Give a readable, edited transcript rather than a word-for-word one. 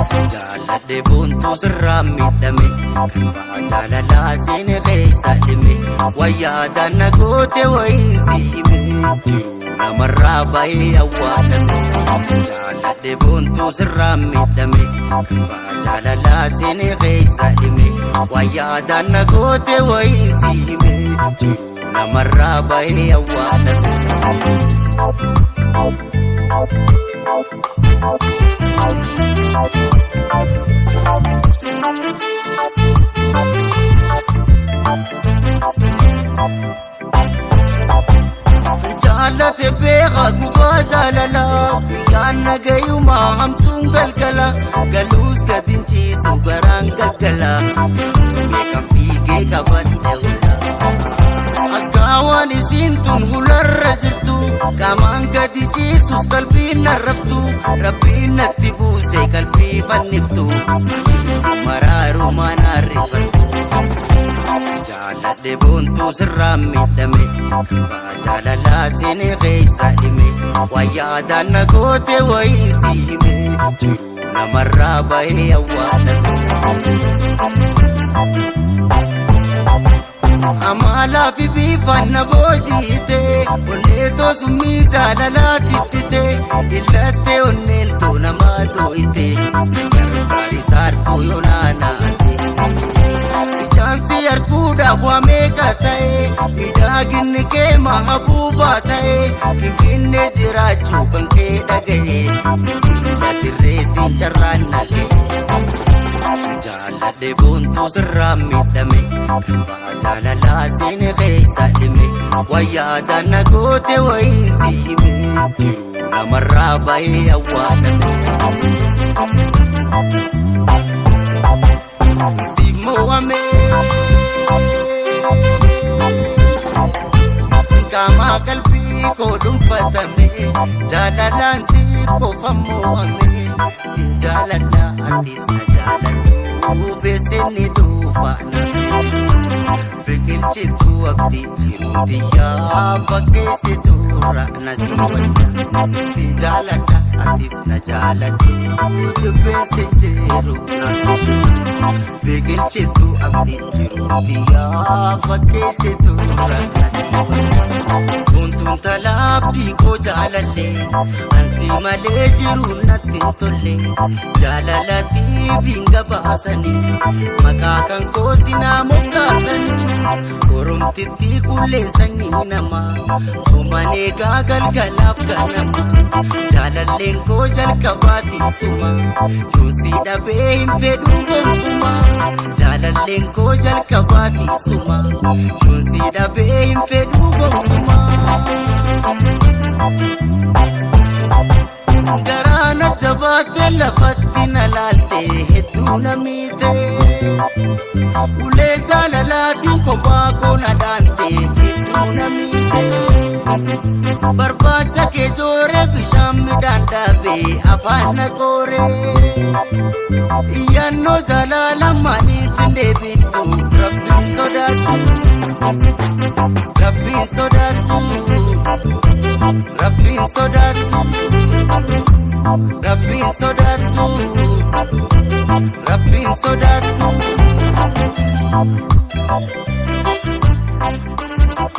Si jaalladhe boontuu sirraa miidhame garbaa jaalalaa seene keessa dhime wayyaa daanna goote wayiin si hime jiruu namarraa bahee awwaalame. Si jaalladhe boontuu sirraa miidhame garbaa jaalalaa seene keessa dhime wayyaa daanna goote wayiin si hime jiruu namarraa bahee awwaalame. Jaalate beeka gubaa jaalala guyyaan nagayumaa hamtuun galgala galuus gadi hin ciisu garaan gaggala beekan fiigee qabadhe hula. Akka waan isiin tun hularra jirtu qaamaan gadi ciisus qalbiin narraftu rabbiin natti buuse qalbii fanniftu ibsa maraarumaan arrifattu. Si jaalladhe boontuu sirraa miidhame garbaa jaalalaa seene keessa dhime wayyaa daanna goote wayiin si hime jiruu namarraa bahee awwaalame. Amaalaa fi bifaan na boojiite onnee toosumii jaalalaa tittite illattee onneen too namaa too'ite na gargaari saartuu yoo naanaate. Ijaansi arguudhaaf waa meeqa ta'e miidhaginni kee mahabuubaa ta'e finfinnee jiraachuu kan kee dhaga'e bilbila dirreetiin carraan na ga'e. Si jaalladhe boontuu sirraa miidhame garbaa jaalalaa seene keessa dhime wayyaa daanna goote wayiin si hime jiruu namarraa bahee awwaalame. Si mo'ame qaamaa qalbii koo dhuunfatame jaalalaan siif qofa mo'ame sin jaaladha atis na jaaladhu beeksisni dhufa naaf biqilchituu abdii jiruutiyyaa fakkeessituu raana si wayya sin jaaladha atis na jaaladhu jibbeessin jiru naaf si jiru biqilchituu abdii jiruutiyyaa fakkeessituu raana si wayya. Tuntuun talaabdii koo jaalalle ansi malee jiru natti hin tolle jaalalatiif hin gabaasanii maqaa kan koo sinaa moggaasanii oromtitti qullee sanyii namaa suman eegaa galgalaaf ganama jaalalleen koo jalqabaati suma yoosii dhabee hin fedhu gonkumaa jaalalleen koo jalqabaati suma yoosii dhabee hin fedhu gonkumaa. Garaana jabaate lafatti na laalte hedduu na miite. Ulee jaalalaatiin kophaa koo na dhaante hedduu na miite. Barbaacha kee joore bishaan midhaan dhaabe afaan na qoore. Iyyannoo jaalala maaliif hin deebiftu rabbiin sodaattu. Rabbiin sodaattu. Rabbiin sodaattu. Rabbiin sodaattu. Rabbiin sodaattu.